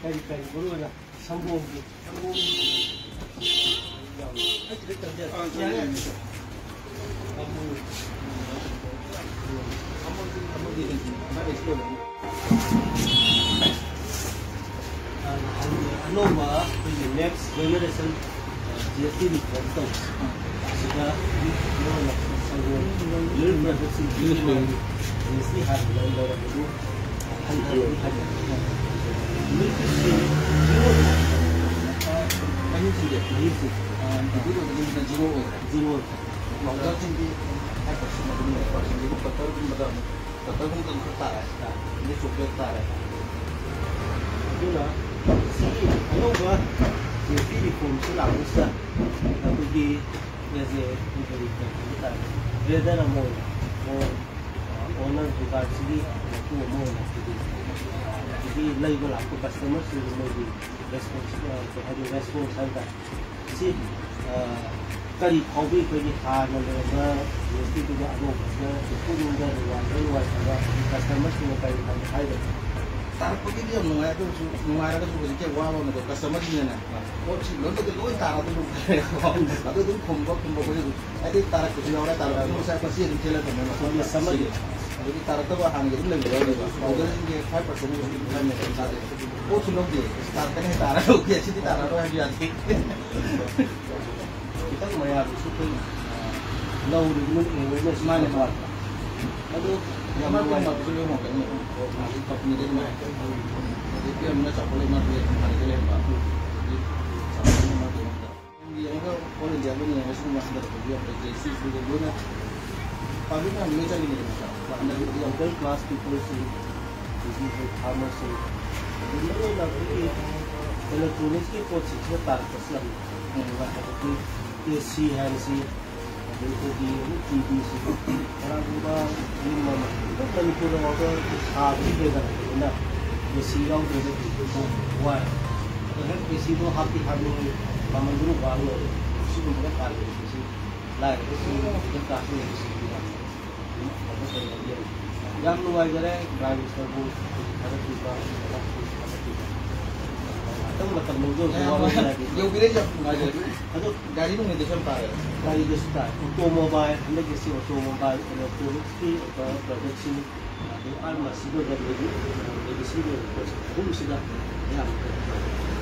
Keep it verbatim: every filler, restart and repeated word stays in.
ꯀꯔꯤ ꯀꯔꯤ ꯃꯔꯨ ꯑꯣꯏꯅ ꯁꯪꯒꯣꯝꯒꯤ, ꯁꯪꯒꯣꯝ ꯑꯩ ꯈꯤꯇꯪ ꯇꯧꯖꯔꯛꯀꯦ꯫ ꯑꯥ, ꯌꯥꯅꯤ, ꯌꯥꯅꯤ꯫ ꯑꯃꯨꯜ, ꯑꯃꯨꯜ, ꯑꯃꯨꯜ, ꯑꯃꯨꯜ꯫ ꯑꯅꯧꯕ ꯑꯩꯈꯣꯏꯒꯤ next generation, ꯑ, ꯖꯤ ꯑꯦꯁ ꯇꯤ reform ꯇꯧꯕ꯫ ꯑꯁꯤꯗ ꯃꯤꯑꯣꯏ ꯁꯪꯒꯣꯝ, milk product ꯁꯤꯡ ꯖꯤ ꯑꯦꯁ ꯇꯤ ꯍꯥꯟꯅ ꯂꯧꯔꯝꯕꯗꯨ ꯍꯟꯊꯔꯛꯏ ꯍꯥꯏꯕ꯫ Milk ꯁꯤ zero, ꯑ, ꯃꯍꯤꯁꯤꯡꯁꯦ, ꯃꯍꯤꯁꯤ, ꯑ, ꯑꯗꯨꯗꯣ ꯑꯗꯨꯝ zero ꯑꯣꯏꯔꯦ꯫ Zero ꯑꯣꯏꯔꯦ꯫ Powder ꯁꯤꯡꯗꯤ five percent ꯑꯗꯨꯝ ꯂꯩ꯫ Powder ꯁꯤꯡꯗꯤ butterꯒꯨꯝꯕꯗ ꯑꯃꯨꯛ ꯕꯇꯔꯒꯨꯝꯕꯗ ꯈꯔ ꯇꯥꯔꯦ, ꯑꯗꯩ ꯆꯣꯀ꯭ꯂꯦꯠ ꯇꯥꯔꯦ꯫ ꯑꯗꯨꯅ ꯁꯤꯒꯤ ꯑꯅꯧꯕ ꯖꯤ ꯑꯦꯁ ꯇꯤ reform ꯁꯤ ꯂꯥꯛꯄꯁꯤꯗ ꯑꯩꯈꯣꯏꯒꯤ as a ꯀꯔꯤ ꯀꯔꯤ ꯍꯥꯏꯕ ꯇꯥꯔꯦ, trader ꯑꯃ ꯑꯣꯏꯅ, ꯑꯣ, owner ꯗꯨꯀꯥꯟꯁꯤꯒꯤ ꯃꯄꯨ ꯑꯃ ꯑꯣꯏꯅ ꯑꯩꯈꯣꯏꯒꯤ, ꯑꯗꯒꯤ ꯂꯩꯕ ꯂꯥꯛꯄ customer ꯁꯤꯡꯒꯤ ꯃꯣꯏꯒꯤ response, ꯀꯩ ꯍꯥꯏꯅꯤ, response ꯍꯥꯏꯕ ꯇꯥꯔꯦ꯫ ꯁꯤ, ꯑ, ꯀꯔꯤ ꯐꯥꯎꯕꯤ ꯑꯩꯈꯣꯏꯒꯤ ꯍꯥꯟꯅ ꯂꯩꯔꯝꯕ ꯖꯤ ꯑꯦꯁ ꯇꯤꯗꯨꯒ ꯑꯅꯧꯕꯁꯤꯒ ꯄꯨꯛꯅꯤꯡꯗ ꯅꯨꯡꯉꯥꯏꯕ, ꯅꯨꯡꯉꯥꯏꯇꯕ, customer ꯁꯤꯡꯅ ꯀꯔꯤ ꯀꯔꯤ ꯍꯥꯏꯕ? ꯇꯥꯔꯛꯄꯒꯤꯗꯤ ꯌꯥꯝ ꯅꯨꯡꯉꯥꯏ, ꯑꯗꯨ ꯑꯣꯏꯔꯁꯨ ꯅꯨꯡꯉꯥꯏꯔꯒꯁꯨ ꯍꯧꯖꯤꯛꯀꯤ ꯑꯋꯥꯕ ꯑꯃꯗꯣ customer ꯁꯤꯡꯅꯅꯦ, ꯄꯣꯠꯁꯤ ꯂꯣꯏꯅꯃꯛꯇ ꯂꯣꯏ ꯇꯥꯔꯒ ꯑꯗꯨꯝ ꯂꯩꯔꯦꯀꯣ꯫ ꯑꯗꯨ ꯑꯗꯨꯝ ꯈꯨꯝꯕ, ꯈꯨꯝꯕ ꯑꯩꯈꯣꯏꯁꯨ ꯑꯗꯨꯝ, ꯍꯥꯏꯗꯤ ꯇꯥꯔꯛꯄꯁꯨ ꯌꯥꯎꯔꯦ, ꯇꯥꯔꯛꯄꯁꯨ ꯉꯁꯥꯏ ꯃꯁꯤ ꯑꯗꯨꯝ ꯊꯦꯜꯂꯛꯄꯅꯦ, ꯃꯁꯤ ꯆꯨꯝꯃꯦ, ꯆꯨꯝꯃꯦ꯫ ꯑꯗꯨꯒꯤ ꯇꯥꯔꯛꯇꯕ ꯍꯥꯟꯅꯒꯤ ꯑꯗꯨꯝ ꯂꯩꯕ ꯌꯥꯎꯔꯦꯕ꯫ Powder ꯁꯤꯡꯁꯦ five percent ꯃꯨꯛ ꯑꯗꯨꯝ ꯄꯤꯔꯝꯃꯦ, ꯑꯗꯨꯝ ꯆꯥꯗꯦ꯫ ꯄꯣꯠꯁꯨ ꯂꯧꯗꯦ, ꯇꯥꯔꯛꯀꯅꯤ ꯍꯥꯏ ꯇꯥꯔꯒ ꯂꯧꯗꯦ, ꯑꯁꯤꯗꯤ ꯇꯥꯔꯛꯑꯔꯣꯏ ꯍꯥꯏꯕ ꯌꯥꯗꯦ꯫ ꯈꯤꯇꯪ ꯃꯌꯥꯝꯗꯁꯨ ꯑꯩꯈꯣꯏ, ꯑ, ꯅꯧꯔꯤꯕꯅꯤꯅ awareness ꯃꯥꯅꯦ, ꯃꯥꯅꯦ꯫ ꯑꯗꯨ ꯌꯥꯝ ꯏꯃꯥ ꯅꯨꯡꯉꯥꯏ꯫ ꯄꯤꯝ ꯃꯥꯕꯨꯁꯨ ꯌꯣꯝꯃꯛꯀꯅꯤ꯫ ꯍꯧꯖꯤꯛ company ꯗ ꯅꯨꯡꯉꯥꯏ꯫ ꯍꯧꯖꯤꯛ ꯄꯤꯝꯅ ꯆꯥꯎꯈꯠꯂꯛꯏ, ꯃꯥ ꯍꯥꯟꯅꯗꯤ ꯂꯩꯔꯝꯕ꯫ ꯍꯧꯖꯤꯛ ꯆꯥꯎꯈꯠꯂꯛꯏ, ꯃꯥ ꯌꯦꯡꯉꯒ all India ꯒꯤ ꯑꯣꯏꯅ ꯌꯦꯡꯉꯒ ꯁꯤꯒꯨꯝꯕ ꯍꯟꯊꯔꯛꯄꯒꯤ ꯌꯥꯝ ꯐꯖꯩ꯫ ꯁꯤꯁꯤꯗ ꯂꯣꯏꯅ public ꯃꯌꯥꯝ ꯂꯣꯏ ꯆꯪꯉꯤꯅꯦꯕ꯫ ꯍꯟꯗꯛꯇꯤ middle class people ꯁꯤꯡ, ꯑꯗꯒꯤ ꯑꯩꯈꯣꯏ farmer ꯁꯤꯡ, ꯑꯗꯒꯤ ꯃꯔꯨ ꯑꯣꯏꯅ ꯑꯩꯈꯣꯏꯒꯤ electronics ꯀꯤ ꯄꯣꯠꯁꯤꯡꯁꯤꯅ ꯇꯥꯔꯛꯄꯁꯤ ꯌꯥꯝ ꯅꯨꯡꯉꯥꯏ꯫ ꯍꯥꯏꯕꯗꯤ ꯑꯦ ꯁꯤ ꯍꯥꯏꯔꯁꯤ, ꯑꯗꯩ ꯑꯩꯈꯣꯏꯒꯤ ꯇꯤ ꯚꯤ ꯁꯤ, ꯀꯅꯥꯒꯨꯝꯕ ꯌꯨꯝ ꯑꯃ, ꯑꯗꯨꯝ ꯃꯅꯤꯄꯨꯔꯗ order ꯁꯥꯕꯒꯤ ꯂꯩꯅꯔꯛꯄꯅꯤꯅ ꯑꯦ ꯁꯤ ꯌꯥꯎꯗ꯭ꯔꯒꯗꯤ ꯑꯗꯨꯝ ꯋꯥꯏ꯫ ꯑꯗꯣ ꯍꯦꯛ ꯑꯦ ꯁꯤꯗꯣ ꯍꯥꯞꯇꯤ ꯍꯥꯞꯅꯤꯡꯉꯤ, ꯃꯃꯜꯗꯨꯅ ꯋꯥꯡ ꯂꯩꯔꯦ, ꯁꯤꯒꯨꯝꯕꯗ ꯇꯥꯔꯤꯕ ꯑꯦ ꯁꯤ ꯂꯥꯏꯔꯕꯁꯤꯡ, middle class ꯁꯤꯡ ꯑꯦ ꯁꯤ ꯌꯥꯝ ꯅꯨꯡꯉꯥꯏꯖꯔꯦ Prime Minister ꯕꯨ ꯊꯥꯒꯠꯄꯤꯕ, ꯊꯥꯒꯠꯄꯤꯕ꯫ ꯈꯤꯇꯪ ꯃꯇꯝ ꯂꯧꯖꯕꯁꯨ ꯌꯥꯝ ꯋꯥꯕ ꯅꯨꯡꯉꯥꯏ꯫ ꯌꯧꯕꯤꯔꯦ, ꯌꯧ-, ꯉꯥꯏꯖꯔꯦ꯫ ꯑꯗꯣ ꯒꯥꯔꯤ ꯅꯨꯡꯂꯤꯗꯁꯨ ꯌꯥꯝ ꯇꯥꯔꯦ꯫ ꯒꯥꯔꯤꯗꯁꯨ ꯇꯥꯏ꯫ ꯑꯣꯇꯣꯃꯣꯕꯥꯏꯜ, ꯍꯟꯗꯛꯀꯤꯁꯤ ꯑꯣꯇꯣꯃꯣꯕꯥꯏꯜ, ꯏꯂꯦꯛꯇ꯭ꯔꯣꯅꯤꯛꯁꯀꯤ ꯑꯣꯏꯕ ꯄ꯭ꯔꯗꯛꯁꯤꯡ, ꯑꯗꯩ ꯑꯥꯔꯠ ꯃꯁꯤꯒ ꯂꯩꯕꯒꯤ, ꯂꯩꯕꯁꯤꯒꯤ ꯑꯣꯏꯕ ꯄꯣꯠꯁꯤꯡ ꯑꯍꯨꯝꯁꯤꯗ ꯑꯌꯥꯝꯕ ꯀꯩꯅꯣ ꯇꯧꯋꯦ꯫